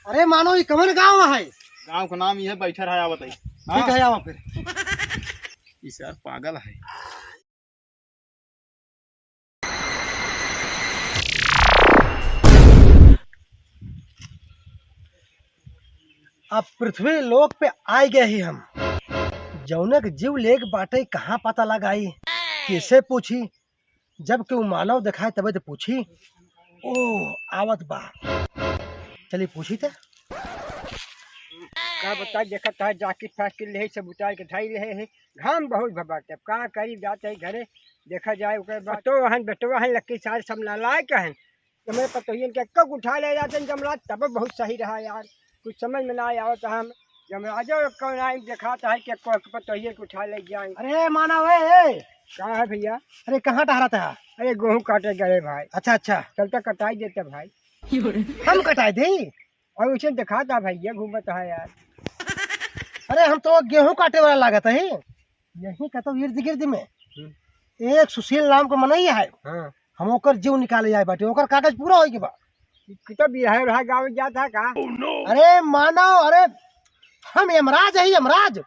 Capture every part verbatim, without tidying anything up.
अरे मानो, ये कवन गाँव है? गाँव का नाम ये है, बैठा रहा, आवत है। ठीक है, आओ फिर। ये सर पागल है। अब पृथ्वी लोक पे आइ गए ही हम। जौनक जीव लेक बाटे, कहाँ पता लगाई, किसे पूछी? जब केहू मानव देखाए तबे तो पूछी। ओ, आवत बा। चली पूछी त। का बताई, देखत है जाकिर फाकिर लेहे सब उतार के धई लेहे है। घाम बहुत भा बाटे, अब का करी, जात है घरे, देखा जाए ओकर बाद। तो हन बेटवा हन लक्की सारे सब नालायक हन। तो मेरे पतोहियन के कब उठा ले जाते हैं जमराज, तब बहुत सही रहा यार। कुछ समझ में ना आवत हम। जमराजो कौन आई देखात है कि को पतोहिए के उठा ले जाए। अरे मानव है, ए। का है भैया? अरे कहाँ टहरत है? अरे गेहूँ काटे गए भाई। अच्छा, अच्छा। चलता कटाई देते भाई। हम कटाई दे? और उसे दिखाता भैया घूमत है यार। अरे हम तो गेहूँ काटे वाला लागत है। यही का तो इर्द गिर्द में हम्म। एक सुशील नाम का मनई है। हाँ। हम ओकर जीव निकाले जाए बाटे, ओकर कागज पूरा होई के बा। कितना बिहार रहा गाँव जाता का? अरे मानव, अरे हम यमराज है, यमराज।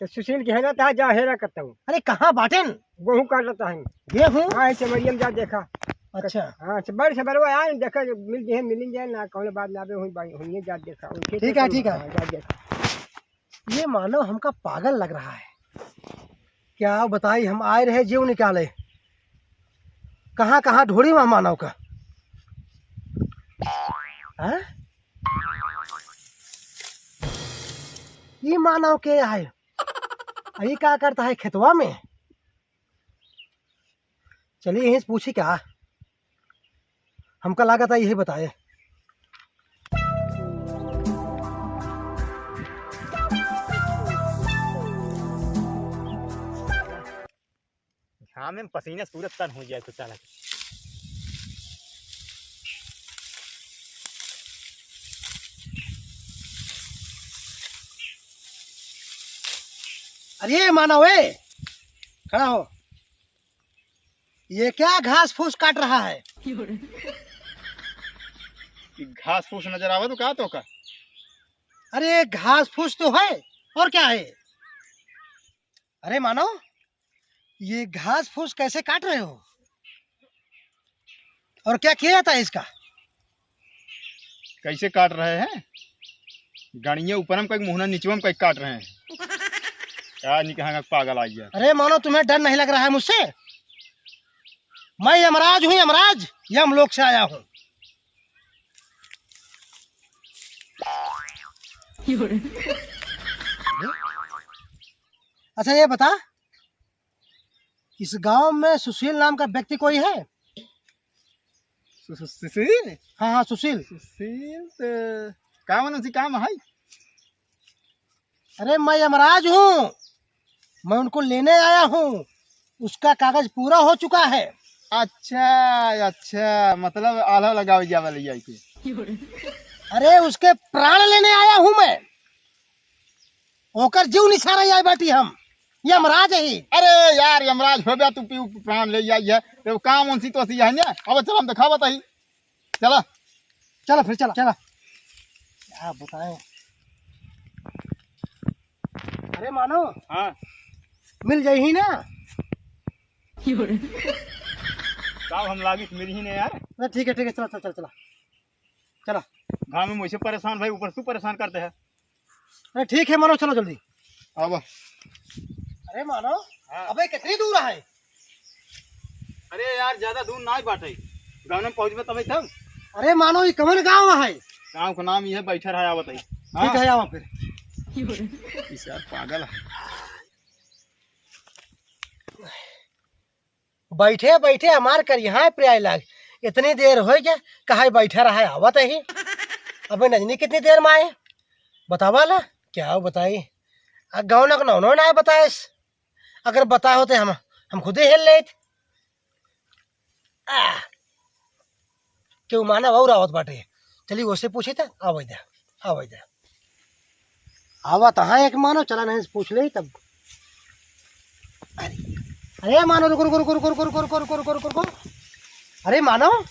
तो सुशील के हेरा था, जा हेरा करता हूँ। अरे कहाँ बाटेन? गेहूँ काटता है। गेहूँ? हाँ, ऐसे मरियम जा देखा। अच्छा। हाँ, से बड़ से बड़वा आए, देखा, मिल जाए, मिल जाए ना, कौन बात ना आवे, हुई बाई, हुई जा देखा, उनके ठीक है, तो ठीक है। हाँ, जा देखा। ये मानव हमका पागल लग रहा है। क्या बताई, हम आए रहे जीव निकाले, कहाँ कहाँ ढूंढी वहाँ मानव का। हैं? ई मानव के है? आ ई का करता है खेतवा में? चलिए यहीं से पूछी क्या, हमका लागत है यही बताए। घाम में पसीना से पूरा तन हो जाए, कुछ अलग। अरे मानव, ए, खड़ा हो। ये क्या घास फूस काट रहा है? ये घास फूस नजर आवे तो का तो का? अरे घास फूस तो है, और क्या है? अरे मानव, ये घास फूस कैसे काट रहे हो? और क्या किया जाता है इसका? कैसे काट रहे हैं? गणिये ऊपर में कई मुहना नीचवा में कई काट रहे हैं। का नहीं कहाँ पागल आ गया। अरे मानव, तुम्हें डर नहीं लग रहा है मुझसे? मैं यमराज हूँ, यमराज, यमलोक से आया हूँ। अच्छा ये बता, इस गांव में सुशील नाम का व्यक्ति कोई है? सु-, सु-, सुशील? हाँ, हाँ, सुशील। सुशील तो का मालूम सी काम है? अरे, मैं यमराज हूँ, मैं उनको लेने आया हूँ, उसका कागज पूरा हो चुका है। अच्छा, अच्छा, मतलब आल्हा लगावे जावे ले जाए के। अरे, उसके प्राण लेने आया हूँ मैं। ओकर जीव निसारे आए बाटी हम, यमराज ही। अरे यार, यमराज हो गया तू, पीऊ प्राण ले आई है। तो काम उनसी तो सी है ना। अब चल, हम दिखावत ही। चला। चला फिर, चला, चला। क्या बताएं? अरे मानो, हाँ। मिल जाई ही ना। साहब, हम लागित मिल ही नहीं यार। अरे ठीक है, ठीक है, चला, चला, चला, चला। चला। घाम में मुझसे परेशान भाई, ऊपर से तू परेशान करते हैं। अरे ठीक है मानो, चलो जल्दी। अब अरे मानो, हाँ। अबे कितनी दूर है? अरे यार, ज्यादा दूर ना ही बाटे, गाँव में पहुँचबे तबे तब। अरे मानो, ये कवन गाँव है? गाँव का नाम ये है बैठा रहा, आवत है। ठीक हाँ। है, आओ फिर। ये सर पागल है। बैठे बैठे हमार करिहा पे आए लाग। इतनी देर होइ गया, कहा बैठा रहा है, आवत ही। अबे नजनी कितनी देर में आए, बतावा ला। क्या बताई, आ गौना को नौनो ना बताएस। अगर बताए होते हम, हम खुदे हेल लेत। आ, केहू मानव और आवत बाटे। चली, ओसे पूछी त, आवै दे, आवै दे। आवा तहाँ एक मानव, चला नहीं से पूछ ले तब। अरे, अरे मानव, रुको, रुको, रुको। अरे मानव,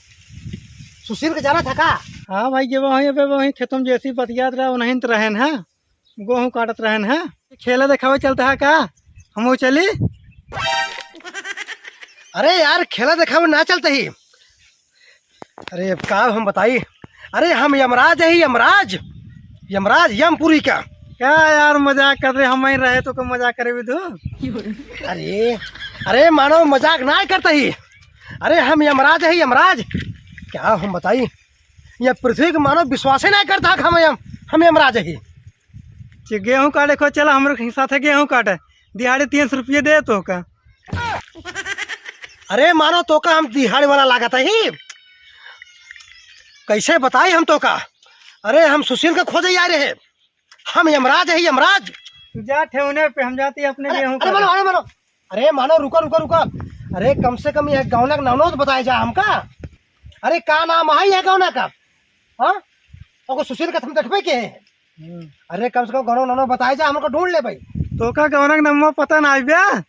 सुशील के जाना था का? हाँ भाई, जब वहीं पे वहीं खेतों में जैसी बतियात रहा, उन्हीं तो रहन है, गेहूँ काटत रहन है। खेला देखावे चलता है का? हम वो चली? अरे यार, खेला देखावे ना चलता ही। अरे अब का हम बताई, अरे हम यमराज है, यमराज, यमराज यमपुरी का। क्या यार, मजाक कर रहे, हम ही रहे तो को मजाक करे भी तू? अरे, अरे मानो मजाक ना करता ही। अरे हम यमराज है, यमराज। क्या हम बताई, ये पृथ्वी के मानव विश्वास ही नहीं करता कि हम यम, हम यमराज ही। जे गेहूँ काटे को चला, हमरे साथे गेहूँ काटे, दिहाड़ी तीन सौ रुपये दे तो का। अरे मानो तो का हम दिहाड़ी वाला लागत ही, कैसे बताई हम तो का। अरे हम सुशील के खोजे आ रहे, हम यमराज है, यमराज। तू जा ठेहुने पे, हम जाती अपने अरे, गेहूँ अरे काटे। मानो, अरे मानो, अरे मानो, रुका, रुका, रुका। अरे कम से कम ये गौना का नाम तो बताया जा हमका। अरे का नाम है ये गौना का? हाँ, तो सुशील का तुम देखबे के है? हम्म। अरे कम से कम गौना नाम बताया जा, हमको ढूंढ ले भाई। तो का गौना का नाम पता ना आइबे?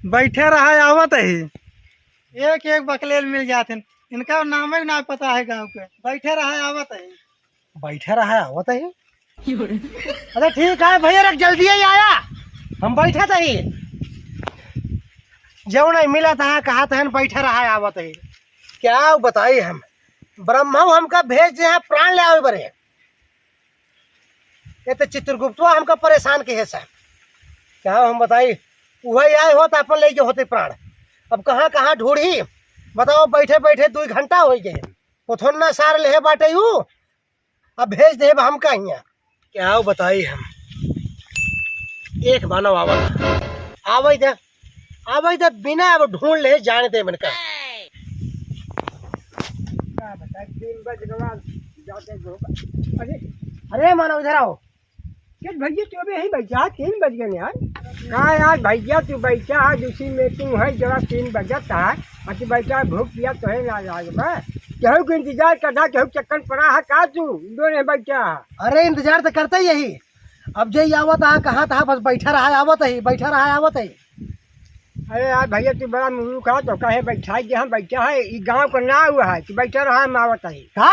बैठे रहा, आवत ही। एक एक बकलेल मिल जाते हैं, इनका नाम ही ना पता है गाँव के। बैठे रहा, आवत ही। बैठे रहा, आवत ही। अरे ठीक है भैया, रख, जल्दी ही आया, हम बैठे थे ही। जो नहीं मिला था, कहा था, बैठे रहा, आवत ही। क्या बताई हम, ब्रह्मा हमका भेज दे हैं प्राण ले आवे बरे। ये तो चित्रगुप्तवा हमका परेशान के है सर। क्या हम बताई, वही आए हो तो अपन ले गए होते प्राण। अब कहाँ कहाँ ढूंढी, बताओ, बैठे बैठे दो घंटा हो गए। पोथोन्ना सार लेहे बाटे यू, अब भेज देब हम कहिया। क्या बताई हम, एक मानव आवत, आवै दे, आवै दे, बिना अब ढूंढ ले जाने दे मन का। का बताई, तीन बज गवा, जाते धोखा। अरे, अरे मानव, इधर आओ। के भैया, तू अबे यहीं बैठा है? तीन बज गए यार। का यार भैया, तू बैठा है, दूसरी meeting है, जरा तीन बजत है, और तू बैठा है, भूख पिया तो है ना यार बे। केहू के इंतजार करता, केहू चक्कर पड़ा है का तू? दोनों बैठा है। अरे इंतजार तो करता ही यही। अब जे ही आवत है, कहाँ था, बस बैठा रहा, आवत ही, बैठा रहा, आवत ही। अरे यार भैया, तू बड़ा मुल्लू का तो कहे बैठा है, हम बैठा है, ई गाँव का नाम हुआ है, तू बैठा रहा, हम आवत ही। का?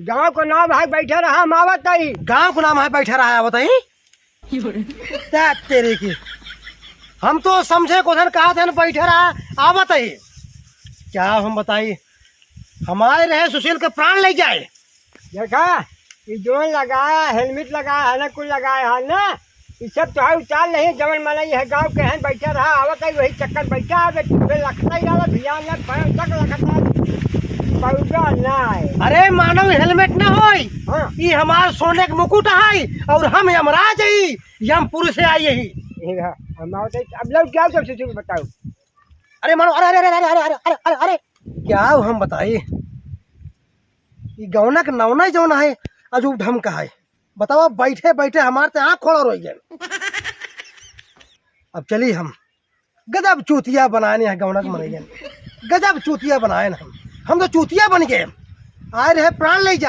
गाँव का नाम है बैठा रहा, हम आवत ही। गाँव का नाम है बैठा रहा, आवत ही? ता तेरे की। हम तो समझे को धन कहा धन बैठे रहा, आवत ही। क्या हम बताई, हमारे रहे सुशील के प्राण ले जाए। देखा, ये जोन लगाया, helmet लगाया है ना, कुल लगाया है ना, ये सब तो है उतार नहीं, जवन माने ये गाँव के हैं, बैठा रहा, आवत ही, वही चक्कर बैठा है, बे, बे लखता ही रहा, भिया ना, पैर तक लखता, पौधा ना है। अरे मानव, helmet ना होई, हाँ। ये हमार सोने के मुकुट है, और हम यमराज ही, यमपुर से आई ही। ये रहा, हम आवत ही, अब लोग क्या सब सुशील बताओ। अरे मानव, अरे, अरे, अरे, क्या हम बताई, ये गौना के नौना ही जौन है, अजूब ढंग का है। बताओ, बैठे बैठे हमार ते आँख खोड़ा रोई गए। अब चली हम, गजब चूतिया बनाए हैं गौना के मनई जन, गजब चूतिया बनाए हैं हम। हम तो चूतिया बन गए, आए रहे प्राण ले जा,